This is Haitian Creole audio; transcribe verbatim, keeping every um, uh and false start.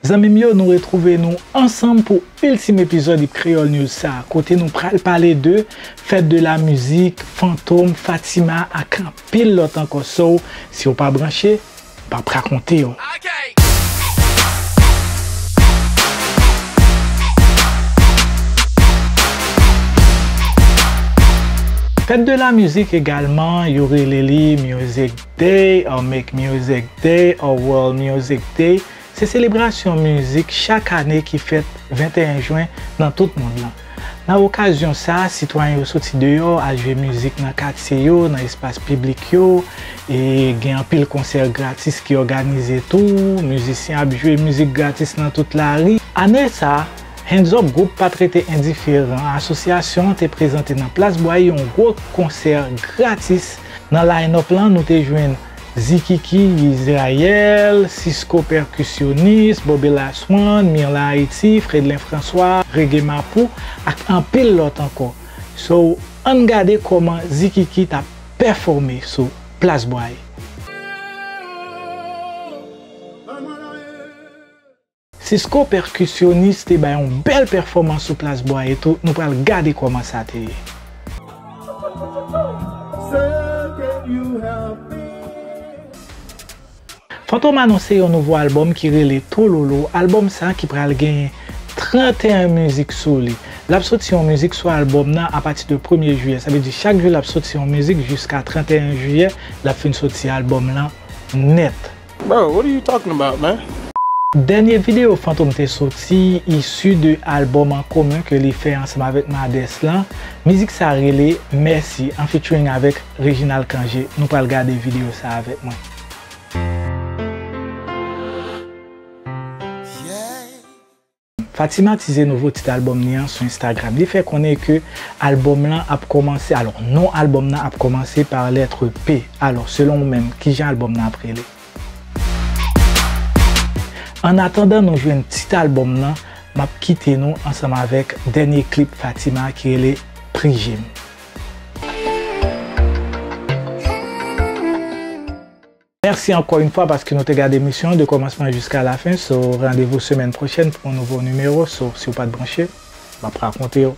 Zanmi m yo, nou retwouve nou ansanm pou iltim epizòd Hip Creole News sa, kote nou pral pale de fèt de la mizik, Fantom, Fatima ak anpil lòt ankò. So, si w pa branche, m p ap rakonte w. Fèt de la mizik egalman, yo rele li Music Day, or Make Music Day, or World Music Day. Se selebrasyon mizik chak ane ki fèt venteyen jen nan tout mond lan. Nan okazyon sa, sitwayen yo soti deyò al jwe mizik nan katye yo, nan espas piblik yo, e gen anpil konsè gratis ki òganize tou, mizisyen ap jwe mizik gratis nan tout lari. Ane sa, Hands Up Group pa t rete endiferan, asosyasyon an te prezante nan Plas Bway yon gwo konsè gratis. Nan line-up lan, nou te jwenn Zikiki Izrayèl, Sisko Pèkisyonis, Bobby Laswan, Mirla Ayiti, Fredlin François, Reggae Mapou, ak anpil lòt ankò. So, ann gade kòman Zikiki t ap pèfòme sou Plas Bway. Sisko Pèkisyonis te bay yon bèl pèfòmans sou Plas Bway tou, nou pral gade kòman sa te ye. Fantom anonse yon nouvo albòm ki rele Tololo. Albòm sa ki pral genyen tranteyen mizik sou li. L ap soti yon mizik sou albòm nan apati de premye jiyè. Sa vle di chak jou l ap soti yon mizik jiska tranteyen jiyè, l ap fin soti albòm lan nèt. Bro, what are you talking about, man? Dènye videyo Fantom te soti isi de albòm an komen ke li fè ansanm avèk Madès lan. Mizik sa rele Mèsi an featuring avèk Reginald Cangé. Nou pral gade videyo sa avèk mwen. Fatima tize nouvo tit albòm li an sou Instagram. Li fè konnen ke albòm lan ap kòmanse, alò, non albòm nan ap kòmanse pa lèt P. Alò, selon ou menm, kijan albòm nan ap rele? Annatandan nou jwenn tit albòm nan, m ap kite nou ansanm avèk dènye klip Fatima ki rele Pri Je m. Mèsi ankò yon fwa paske nou te gade emisyon de kòmansman jiska lafen. So, randevou semèn pwochèn pou yon nouvo nimewo. So, si w pa t branche, m ap rakonte w.